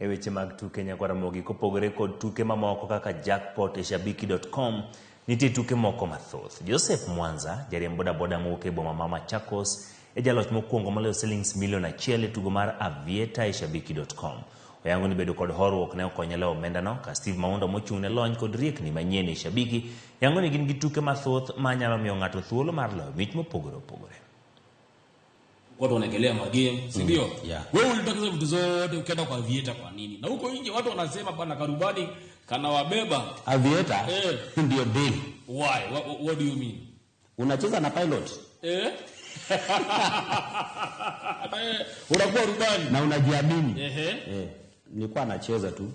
E weche mag tuke Nyakwaramogi kopogore kod tuke mamoko kaka jackpot e shabiki.com, nitie tuke moko mathoth. Joseph Mwanza, jariemb bodaboda mowuok e boma ma Machakos, e jaloch mokwongo moloyo silings milion 1 e tugo mar Aviator e shabiki.com. Oyango ni bedo kod horuok ne okonye loyo omendano, ka Steve Maundo mochung' ne lony kod riekni manyien e Shabiki, yango ni gin gi tuke mathoth ma nyalo miyo ng'ato thuolo mar loyo mich mopogore opogore. Watu wanaekelea magame, si ndio? Yeah. Wewe ulitaka hizo vitu zote ukaenda kwa Aviator kwa nini? Na huko nje watu wanasema bana karubani kanawabeba. Aviator ndio deal. Why? What do you mean? Unacheza na pilot. Unakuwa rubani. Na unajiamini. Ehe. Nilikuwa nacheza tu.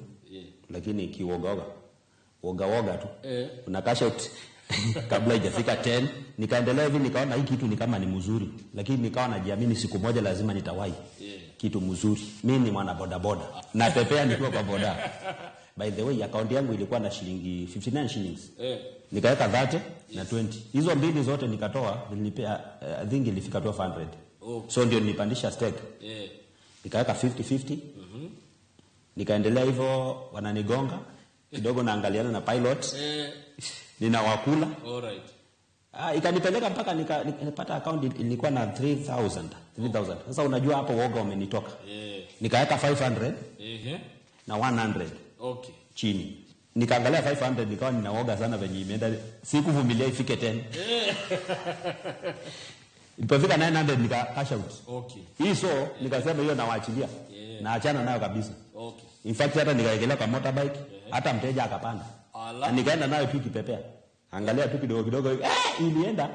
Lakini kiwogawoga. Wogawoga tu. Una cash out kabla haijafika 10. Nikaendelea hivi nikaona hii kitu ni kama ni mzuri, lakini nikawa najiamini siku moja lazima nitawahi. Kitu mzuri. Mimi ni mwana boda boda. Napepea nikiwa kwa boda. By the way, account yangu ilikuwa na shilingi 59 shillings. Nikaweka 30 na 20. Hizo mbili zote nikatoa, nilipea, I think ilifika 1200. So ndio nilipandisha stake. Nikaweka 50-50. Nikaendelea hivyo, wananigonga kidogo, naangaliana na pilot. Ninawakula. Ikanipeleka mpaka nikapata account ilikuwa na 3000. 3000. Sasa unajua hapo woga umenitoka. Nikaweka 500 na 100. Chini. Nikaangalia 500 nikawa ninaoga sana venye imeenda. Sikuvumilia ifike 10. Ilipofika 900 nika cash out. Hii so nikasema hiyo nawaachilia. Naachana nayo kabisa. In fact hata nikaekelea kwa motorbike, hata mteja akapanda. Ala. Na nikaenda nayo tu kipepea. Angalia tu kidogo kidogo hivi. Ilienda.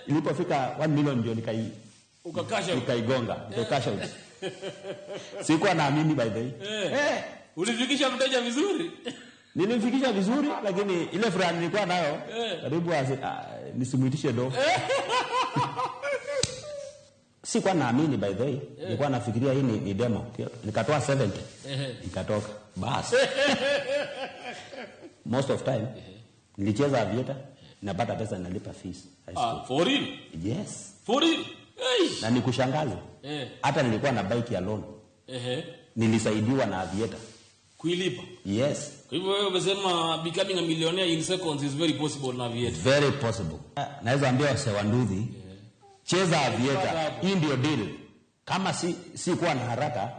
Ilipofika 1 million ndio Ukakasha. nikaigonga, nika cash out. Sikuwa naamini by the way. Ulifikisha mteja vizuri? Nilimfikisha vizuri, lakini ile furaha nilikuwa nayo karibu nisimuitishe do. Sikuwa naamini by the way. Nilikuwa nafikiria hii ni demo. Nikatoa 70. Ikatoka. Bas. Most of time nilicheza Aviator, napata pesa nalipa fees high school. For real? Yes. For real? Hey. Na nikushangaze. Hata nilikuwa na bike ya loan. Nilisaidiwa na Aviator. Kuilipa? Yes. Kwa hivyo wewe umesema becoming a millionaire in seconds is very possible na Aviator. Very possible. Naweza ambia wase wa nduthi, cheza Aviator. Hii ndio deal. Kama si kuwa na haraka,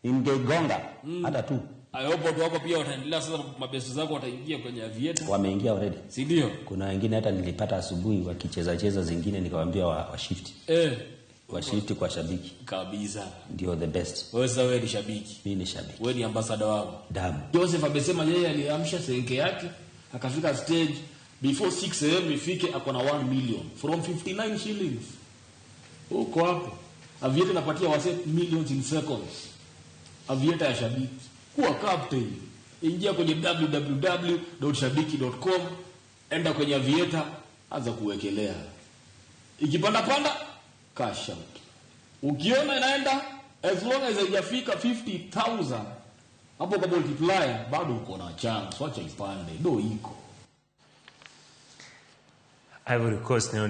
ingegonga hata tu. I hope watu wako pia wataendelea sasa, mabeste zako wataingia kwenye Aviator. Wameingia already. Si ndio? Kuna wengine hata nilipata asubuhi wakicheza cheza zingine nikawaambia wa shift. Wa shift kwa shabiki. Kabisa. Ndio the best. Wewe sasa wewe ni shabiki. Mimi ni shabiki. Wewe ni ambassador wao. Damu. Joseph amesema yeye aliamsha senke yake akafika stage before 6 a.m. ifike ako na 1 million from 59 shillings. Uko hapo. Aviator inapatia wase millions in seconds. Aviator ya shabiki. Kuwa captain. Ingia kwenye www.shabiki.com, enda kwenye Aviator, anza kuwekelea. Ikipanda panda, cash out. Ukiona inaenda as long as haijafika 50,000 hapo kwa multiplier bado uko na chance, wacha ipande, do iko. Ivory Coast ne